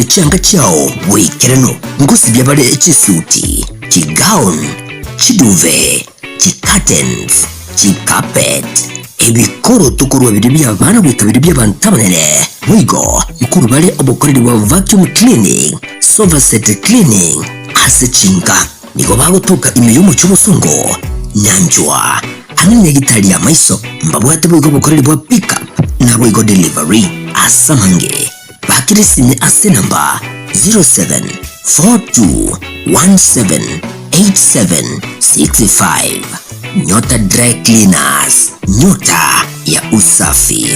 Chianga chiao boikeranu ngosibia bare chisuti, chigown, chiduve, chicurtains, chicarpet, ebikoroto korwa biria bi'abana goika biria bi'abanto abanene. Boigo nkorwa bare obokoreri bwa vacuum cleaning, sofa set cleaning ase chinka. Nigo bagotoka ime y'omochie obosongo, nyanchwa, ang'e negitari y'amaiso. Mbabwate boigo obokoreri bwa pick up naboigo delivery ase amange. Bakire esime ase enamba 0742178765. Nyota Dry Cleaners, nyota ya usafi.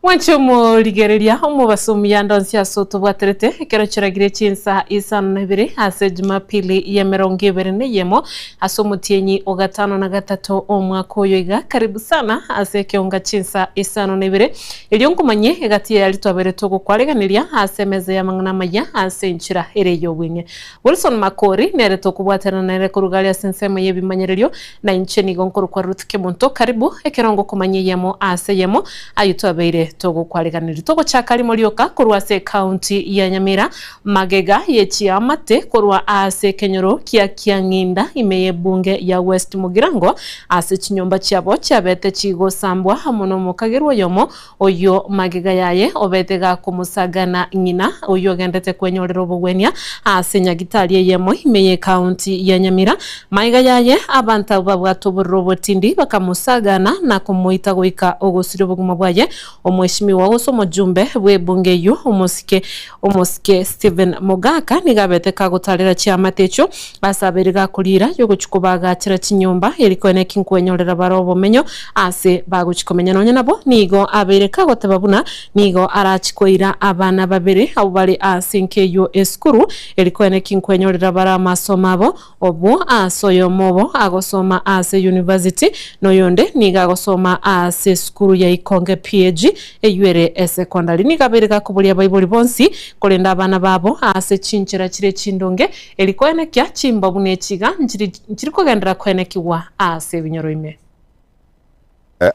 Mwanche omorigereria omobaso omuya ande onsi ase otobwaterete, ekero chiragire chinsa isano na ibere ase Jumapili y'emerongo ebere na eyemo ase omotienyi o gatano na gatato omwaka oyo iga. Karibu sana ase ekeonga chinsa isano na ibere, erio nkomanyie egati yaria twabeire togokwareganeria ase emeza y'amang'ana amaya ase enchera ere ey'obweng'e. Wilson Makori nere tokobwaterana nere koruga aria ase ensemo y'ebimanyererio, na inche nigo nkorokwa Ruth Kemunto. Karibu ekero ngokomanyia eyemo ase eyemo ayio twabeire togokwariganeria. Togochaka rimo rioka korwa ase ecounty ya Nyamira, magega ye chiamate korwa ase ekenyoro kia Kiang'inda ime y'ebunge ya West Mugirango ase chinyomba chiabo chiabete chigosambwa amo nomokagerwa oyomo Oyio magega yaye obete gakomosagana ng'ina, oyio ogendete kwenyorera obogwenia ase nyagitari eyemo ime y'ecounty ya Nyamira. Magega yaye abanto abwo babwate obororo obotindi bakamosagana na komoita goika ogosiria obogima bwaye. Omweshimiwa gose omojumbe bw'ebunge eyio omosike omosike Stephen Mogaka nigo abete kagotarera chiamate echio ase abeire gakoriira yogochia kobaagachera chinyomba eri koeneki nkwenyorera bare obomenyo ase bagochia komenya. Nonya nabo nigo abeire kagoteba buna nigo arachie koira abana babere abwo bare ase enka eyio esukuru eri koeneki nkwenyorera bare amasomo abo, obwo ase oyomo obo agosoma ase university na oyonde nigo agosoma ase esukuru ya Ikonge PAG eyio ere esecondary. Nigo abeire gakoboria abaibori bonsi korenda abana babo ase chinchera chire chindonge Eri koenekia chimbabu buna echiga nchiri kogenderera koenekigwa ase ebinyoro ime.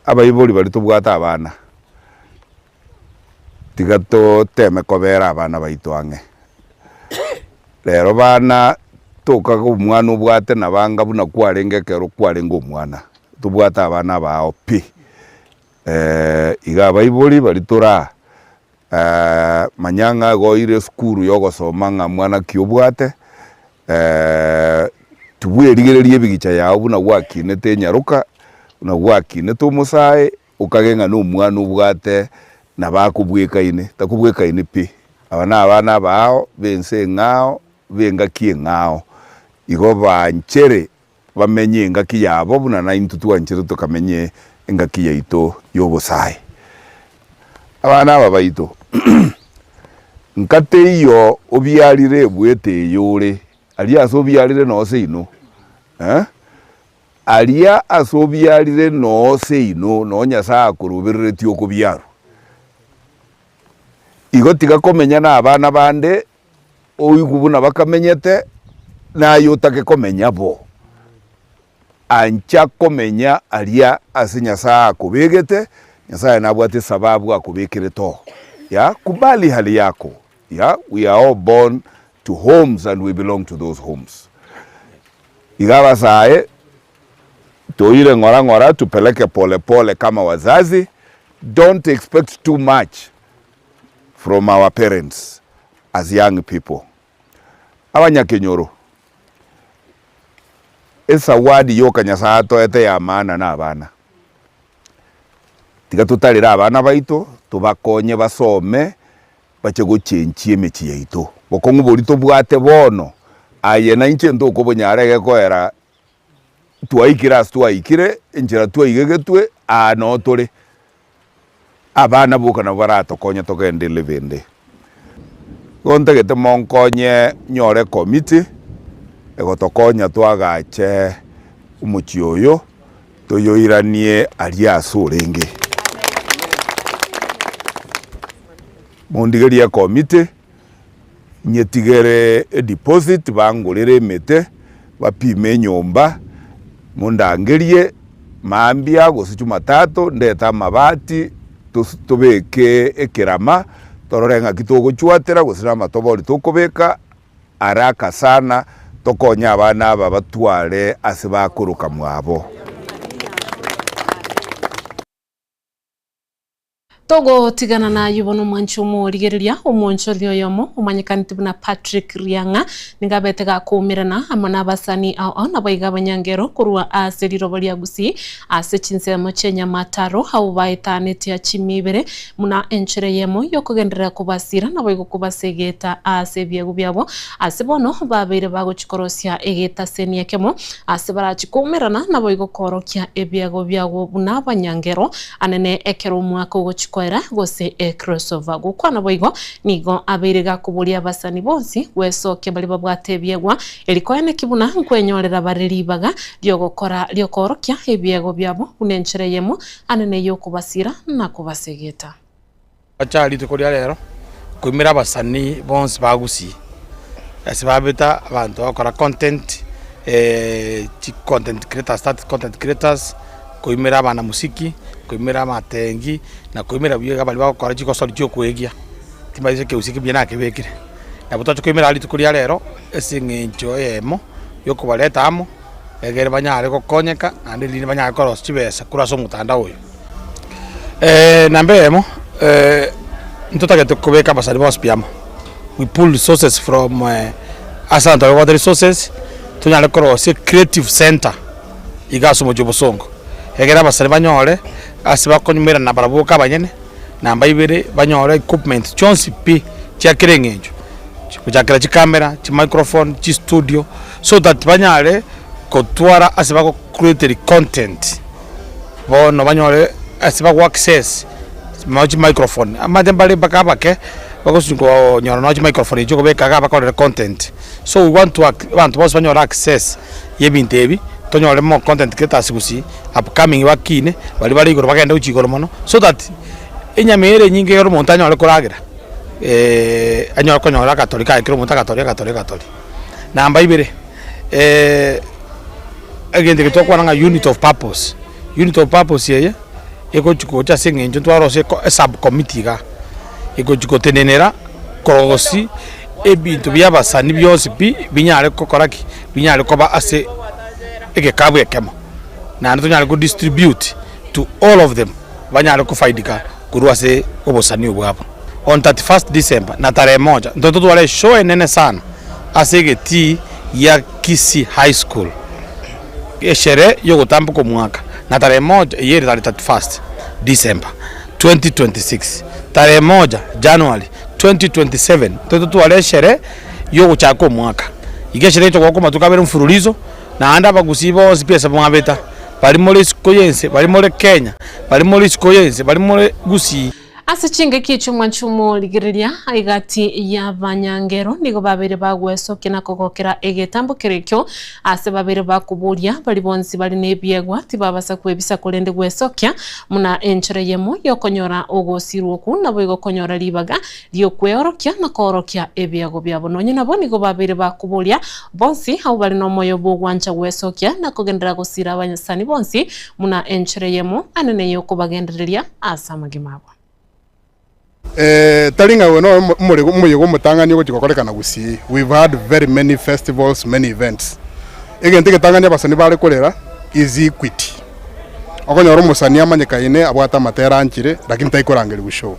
Abaibori baria tobwate abana, tiga toteme kobera abana baito ang'e. Rero bana tokaga omwana obwate nabo anga buna kwarenge ekero kwarenge omwana, tobwate abana abao pi. Iga abaibori baria tore aa. Manya ng'a igo oire esukuru ya ogosoma ng'a mwana ki obwate, tibwerigereria ebigicha yao buna gwakinete enyaroka, buna gwakinete omosae, okage ng'a na omwana obwate nabo akobwekaine, takobwekaini pi. Aba na abana abaao, ba ense eng'ao, ba engaki eng'ao, igo banchere bamenye engaki yabo buna naintwe twanchire tokamenye engaki yaito y'obosae. Abana aba baito, nka teiyo obiarire ebuete eye ore, aria ase obiarire noo seino, eh, aria ase obiarire noo seino noo Nyasae akorobereretie okobiarwa. Igo tiga komenya na abana bande Oigwe buna bakamenyete, naye otake komenya bo. Ancha komenya aria ase Nyasae akobegete, Nyasae nabwate esababu akobekerete oo. Yeah, kubali hali yako. Yeah, we are all born to homes and we belong to those homes. Iga abasae, toire ng'ora ng'ora, tupeleke pole pole kama wazazi, don't expect too much. from our parents as young people. Abanyakenyoro, esawadi yoka Nyasaye atoete ya maana na abana. Tiga totarere abana baito, tobakonye basome, bache gochenchia emechie yaito. Bokong'u boria tobwate bono, aye na inche ntokobonyara egekoera twaikire ase twaikire, enchera twaigegetwe, aa noo tore. Abana boka nabo baratokonye togende level ende. Igo ntagete monkonye nyore ecommittee, egotokonya twagache omochie oyo, toyoiranie aria ase orenge. Mondigerie ecommittee, nyetigere edeposit bangorere emete, bapime enyomba, mondangerie mambia gose jumatatu ndete amabati tos tobeke ekerama, torore ng'aki togochwatera gose na amatobori tokobeka haraka sana tokonye abana aba batware ase bakoroka mwabo. Togotigana nayio bono omwanchi omorigereria, omoonchoreri oyomo omanyekanete buna Patrick Riang'a nigo abete gakoumerana amo nabasani ao ao naboigo abanyangero korwa ase riroba ria Gusii ase chinsemo chi'Enyamataro abwo baetanetie chimi ibere buna enchera eyemo yokogenderera kobasira naboigo kobasegeta ase ebiegwa biabo ase bono babeire bagochia korosia egetaseni ekemo ase barachie koumerana naboigo koorokia ebiegwa biabo buna abanyangero Anene ekero omwaka ogochia koera, gose ecrossover. Gokwana boigo, nigo abeire gakoboria abasani bonsi gwesokia baria babwate ebiegwa, eri koeneki buna nkwenyorera bare ribaga ri'ogokora ri'okoorokia ebiegwa biabo buna enchera eyemo anene y'okobasira na kobasegeta. Gocha rituko ria rero koimera abasani bonsi ba Gusii ase babeta abanto bagokora content chi content creators that content creators, koimera abanamusiki, koimera amatengi, na koimera buya iga baria bagokora chigosori chia okoegia, timanyeti ekegusii eke buya nakebekire. Nabo twacha koimera rituko ria rero ase eng'encho eyemo ya okobareta amo, egere banyare gokonyeka naende rinde banyare korosia chibesa korwa ase omotandao oyo. Namba eyemo, ntotagete kobeka abasani bonsi pi amo, we pool resources from ase abanto baria babwate resources, tonyare korosia creative centre iga ase omochie o Bosongo, egere abasani banyore ase bakonyumerana barabwo boka abanyene, namba ibere banyore equipment chionsi pi chia kera eng'encho, gochakera chicamera, chimicrophone, chistudio, so that banyare kotwara ase bago create content. Bono banyore ase bago access nonya chimicrophone, amache mbare mpaka abake, bagochi konyora nonya chimicrophone echio okobeka iga bakorere content. So we want to abanto bonsi banyore access ya ebinto ebi, tonyore more content creators gusii, upcoming bakine, baria bare igoro bagende gochia igoro mono, so that enyama ere enyinge ekero omonto anyore koragera anyore konyora agatori kaye kera omonto agatori agatori agatori. Namba ibere. Egento eke tokwana ng'a unit of purpose, unit of purpose eye, egochi gocha ase eng'encho ntwarosie eko esubcommittee igaa, egochi gotenenera korosia ebinto bia abasani bionsi pi, binyare gokora ki? Binyare koba ase egekabu ekemo, naende tonyare ko distribute to all of them, banyare kofaidika korwa ase obosani obwo bwabo. On 31st December na tarehe moja, ntwe totware eshow enene sana. ase egetii gia Kisii High School, esherehe y'ogotamboka omwaka, na tarehe moja eyio ere tarehe 31st December 2026, tarehe moja January 2027 ntwe totware esherehe y'ogochaka omwaka. Iga esherehe egocha goaka amatuko abere mfululizo, naende abagusii bonsi pi ase mwabeta, baria more isiko y'ense, baria more Kenya, baria more isiko y'ense, baria more Gusii. Ase chingaki echio mwanche omorigereria egati y'abanyangero nigo babeire bagwesokia na kogokera egetambo kerekio, ase babeire bakoboria baria bonsi bare nebiegwa tibabasa kwebisa korende gwesokia buna enchera eyemo y'okonyora ogosirwa okwo naboigo konyora ribaga ri'okweorokia na koorokia ebiegwa biabo. Nonya nabo nigo babeire bakoboria bonsi abwo bare nomoyo bw'ogwancha gwesokia na kogenderera gosira abasani bonsi buna enchera eyemo anene y'okobagendereria ase amagima abo. Tari ng'a oyo noyo omorego omoyega omotang'ani ogochia gokorekana Gusii, we've had very many festivals, many events. Egento egetang'ani abasani bare korera is equity. Okonyora omosani amanyekaine abwate amatera anchire lakini tari korangerigwa show.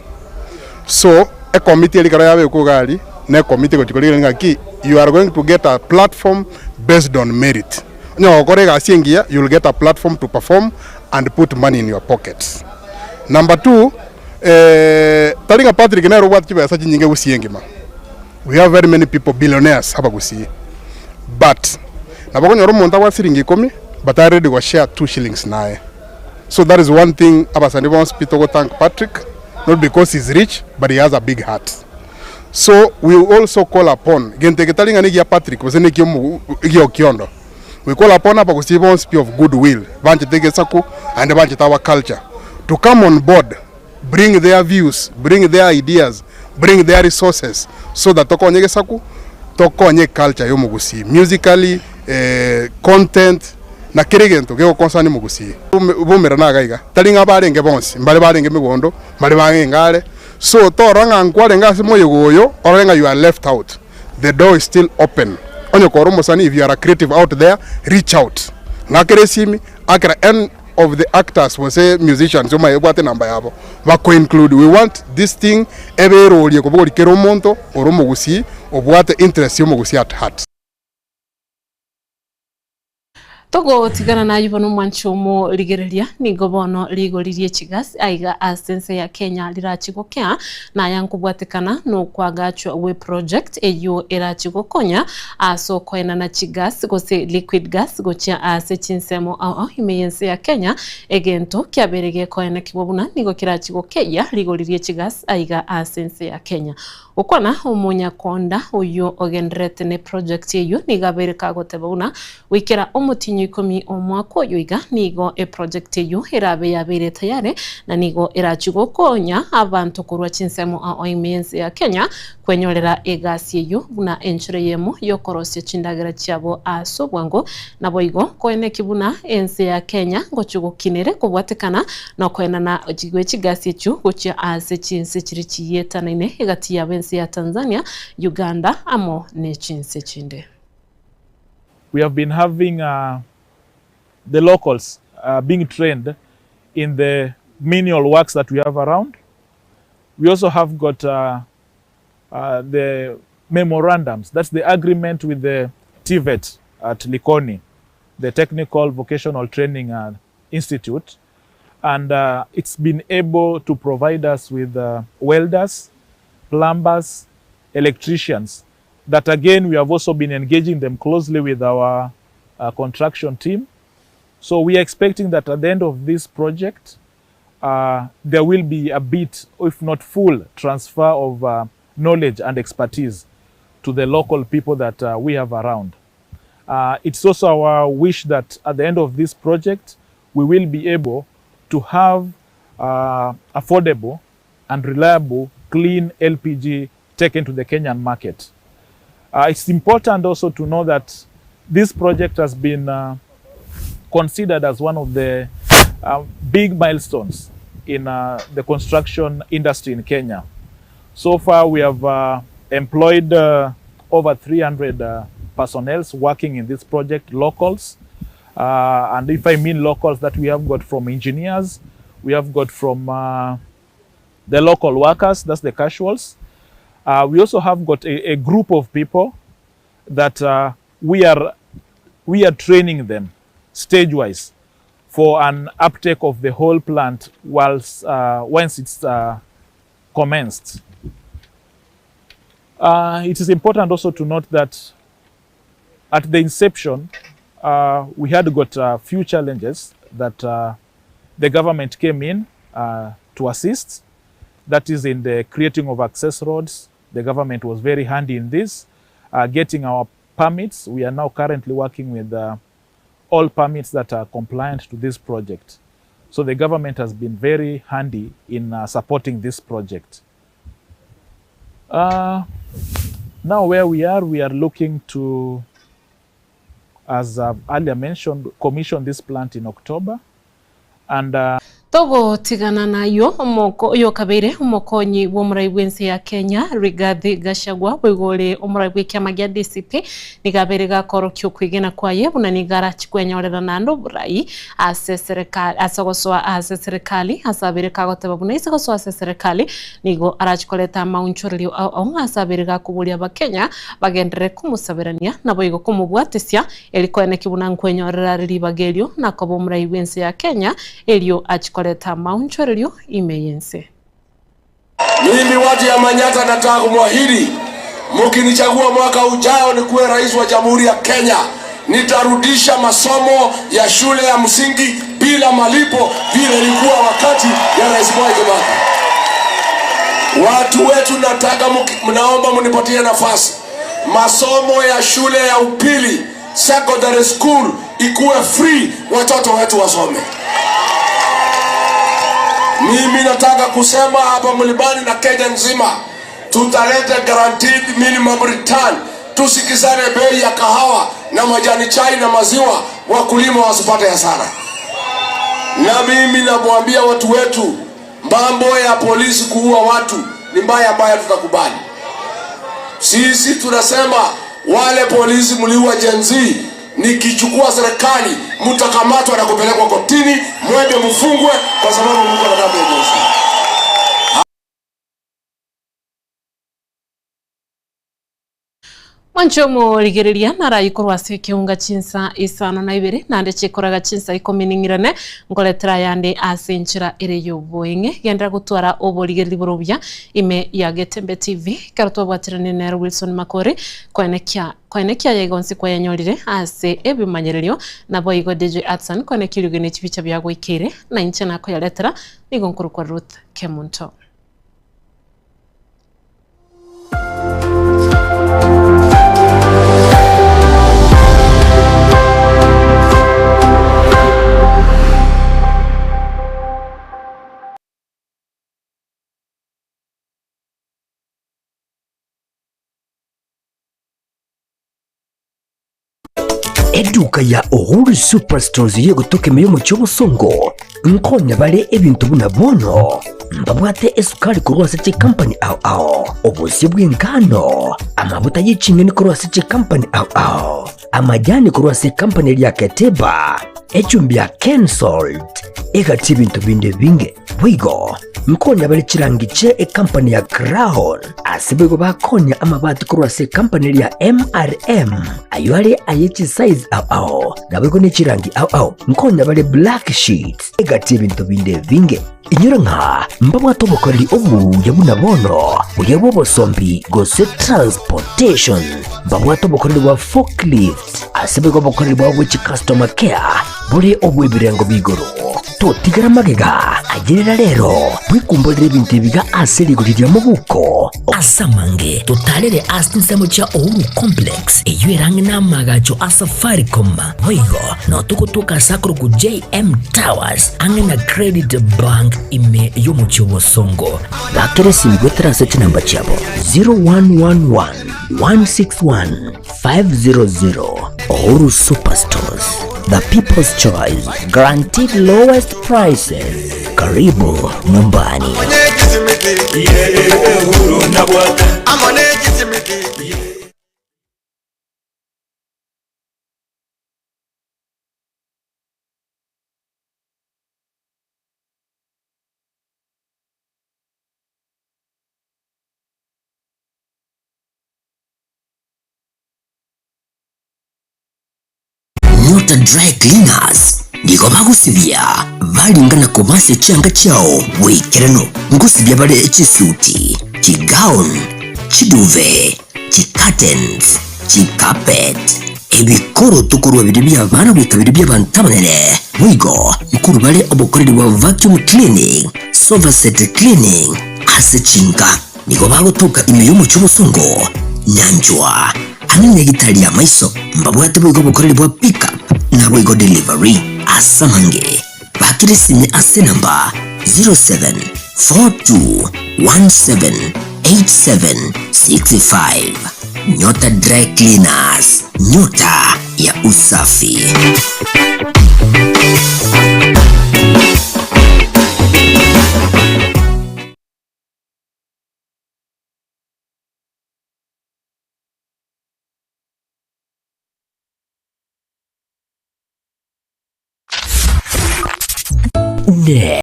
So. Ekomiti eria ekero yabekwa iga aria, na ekomiti egochia korigereria ng'aki you are going to get a platform based on merit. Onye gokora egasi engiya, you will get a platform to perform and put money in your pockets. Number two, tari ng'a Patrick nere obwate chibesa chinyinge gusii engima, we have very many people billionaires abagusii, but nabo okonyora omonto abwate siringi ikomi but are ready go share two shillings naye. So that is one thing abasani bonsi pi togo thank Patrick not because he's rich but he has a big heart. So we also call upon gento eke tari ng'a negia Patrick gose nekia omo egia Okiondo. We call upon abagusii bonsi pi of good will banchete egesaku naende banchete our culture to come on board bring their views, bring their ideas, bring their resources so that tokonye egesaku tokonye eculture ya omogusii musically, content na kera egento gegokonsani omogusii. Bomerana iga iga, tari ng'a barenge bonsi, mbare barenge megondo, mbare barenge are, so torora ng'a nkwarenge ase moyega oyo orore ng'a you are left out, the door is still open. Onye kore omosani if you are a creative out there, reach out. Ng'akere esimi, akera any of the actors gose musicians omaye obwate enamba yabo, bako include. We want this thing ebe erorie kobogoria kera omonto ore omogusii obwate interest ya omogusii at heart. Togotigana nayio bono omwanchi omorigereria, nigo bono rigori rie chigasi aiga ase ense ya Kenya rirachi gokea, naya nkobwatekana nokwagachwa gwe project eyio erachi gokonya ase okoenana chigas gose liquid gas gochia ase chinsemo ao ao ime yense ya Kenya, egento kiabeire gekoenekigwa buna nigo kerachi gokeyia rigori rie chigas aiga ase ense ya Kenya. Gokwana omonyakonda oyio ogendererete ne project eyio nigo abeire kagoteba buna goikera omotienyi oikomi omwaka oyo iga nigo eproject eyio erabe yabeire tayare na nigo erachie gokonya abanto korwa chinsemo ao ime y'ense ya Kenya kwenyorera egasi eyio buna enchera eyemo yokorosia chindagera chiabo ase obwango naboigo koeneki buna ense ya Kenya ngochia gokinere kobwatekana Nokoenana gwe chigasi echio gochia ase chinse chiria chietanaine egati yabo ense ya Tanzania, Uganda amo ne chinse chinde. We have been having the locals being trained in the menial works that we have around. We also have got the memorandums, that's the agreement with the TVET at Likoni, the Technical Vocational Training Institute, and it's been able to provide us with welders, plumbers, electricians, that again we have also been engaging them closely with our construction team. So we are expecting that at the end of this project, there will be a bit, if not full, transfer of knowledge and expertise to the local people that we have around. It's also our wish that at the end of this project, we will be able to have affordable and reliable clean LPG taken to the Kenyan market. It's important also to know that this project has been considered as one of the big milestones in the construction industry in Kenya. So far we have employed over 300 personnel working in this project, locals. And if I mean locals, that we have got from engineers, we have got from the local workers, that's the casuals. We also have got a group of people that we are training them stage-wise for an uptake of the whole plant once it's commenced. It is important also to note that at the inception, we had got a few challenges that the government came in to assist. That is in the creating of access roads. The government was very handy in this, getting our permits. We are now currently working with all permits that are compliant to this project. So the government has been very handy in supporting this project. Now where we are, we are looking to, as I've earlier mentioned, commission this plant in October. And Togotigana nayio, omoko oyokabeire omokonyi bw'omorai bw'ense ya Kenya, Rigathi Gachagua, boigo ore omorai bw'ekiama gia DCP, nigo abeire gakorokia okwegena kwaye buna nigo arachi kwenyorera naende oborai ase eserekari ase ogosoa ase eserekari ase abeire kagoteba buna ase gosoa ase eserekari nigo arachi koreta amaunchorerio ao ao ase abeire gakoboria abakenya bagenderere komosaberania naboigo komobwatesia Eri koeneki buna nkwenyorera are ribaga erio na koba omorai bw'ense ya Kenya, erio achie koreta amaonchorerio ime y'ense. Mimi watu ya Manyatta nataka kumwahidi, mkinichagua mwaka ujao nikuwe rais wa Jamhuri ya Kenya, nitarudisha masomo ya shule ya msingi bila malipo vile ilikuwa wakati ya Rais Mwai Kibaki. Watu wetu nataka mnaomba mnipatie nafasi masomo ya shule ya upili secondary school ikuwe free, watoto wetu wasome. Mimi nataka kusema hapa Mlimani na Kenya nzima, tutaleta guaranteed minimum return. Tusikizane bei ya kahawa na majani chai na maziwa, wakulima wasipate hasara. Na mimi namwambia watu wetu, mambo ya polisi kuua watu ni mbaya ambayo tutakubali. Sisi tunasema wale polisi mliua Gen Z, nikichukua serikali mtakamatwa na kupelekwa kotini, mwende mfungwe kwa sababu mko na damu ya Gen Z. Mwanche omorigereria narayikorwa ase ekeunga chinsa isano na ibere naende chikoraga chinsa ikomi ning'irane nkoretera ayande ase enchera ere y'oboeng'e gendera gotwara oborigereri bore obuya ime ya Getembe TV ekero twabwateranie nere Wilson Makori koenekia koenekia ayaiga onsi kwayanyorire ase ebimanyererio naboigo DJ Atsan koenekia eriogi ne chibicha biagoikeire na inche nakoyaretera nigo nkorokwa Ruth Kemunto. Eduka ya Uhuru Superstores y'egotoka ime y'omochie obosongo nkonya bare ebinto buna bono mbabwate esukari korwa ase chikampani ao ao, obosie bw'engano, amabuta ye ching'eni korwa ase chikampani ao ao, amajani korwa ase ekampani eria ya Keteba, echumbi ya Kensalt, egati ebinto binde ebinge. Boigo nkonya bare chirangi chie ekampani ya Crown, ase boigo bakonya amabati korwa ase ekampani eria ya MRM, ayio are aye chisize ao ao, naboigo ne chirangi ao ao. Nkonya bare black sheets, egati ebinto binde ebinge. Inyora ng'a mbabwate obokoreri obuya buna bono, buya bw'obosombi gose transportation. Mbabwate obokoreri bwa forklift, ase boigo obokoreri bwabo bwe chicustomer care bore obw'ebirengo b'igoro. Totigera magega, ayerera rero, bwekumborere ebinto ebiga ase rigori ria mobuko. Ase amange, totarere ase chinsemo chia Uhuru Complex, eyio ere ang'e n'amaagacho a Safaricom. Boigo nao togotoka ase akorokwa JM Towers, ang'e na Credit Bank ime y'omochie o Bosongo. Bakera esimi goetera ase chinamba chiabo 0111 161 500. Uhuru Superstores, the people's choice, guaranteed lowest prices. Karibu nyumbani. Nyota Dry Cleaners nigo bagosibia baringa na kobasia chianga chiao boikeranu. Ngosibia bare chisuti, chigown, chiduve, chicurtains, chicarpet, ebikoroto korwa biria bi'abana goika biria bi'abanto abanene. Boigo nkorwa bare obokoreri bwa vacuum cleaning, sofa set cleaning ase chinka. Nigo bagotoka ime y'omochie obosongo, nyanchwa, ang'e nyagitari y'amaiso. Mbabwate boigo obokoreri bwa pick up naboigo delivery. Ase amange, bakire esimi ase enamba 0742178765. Nyota Dry Cleaners, nyota ya usafi. Inde.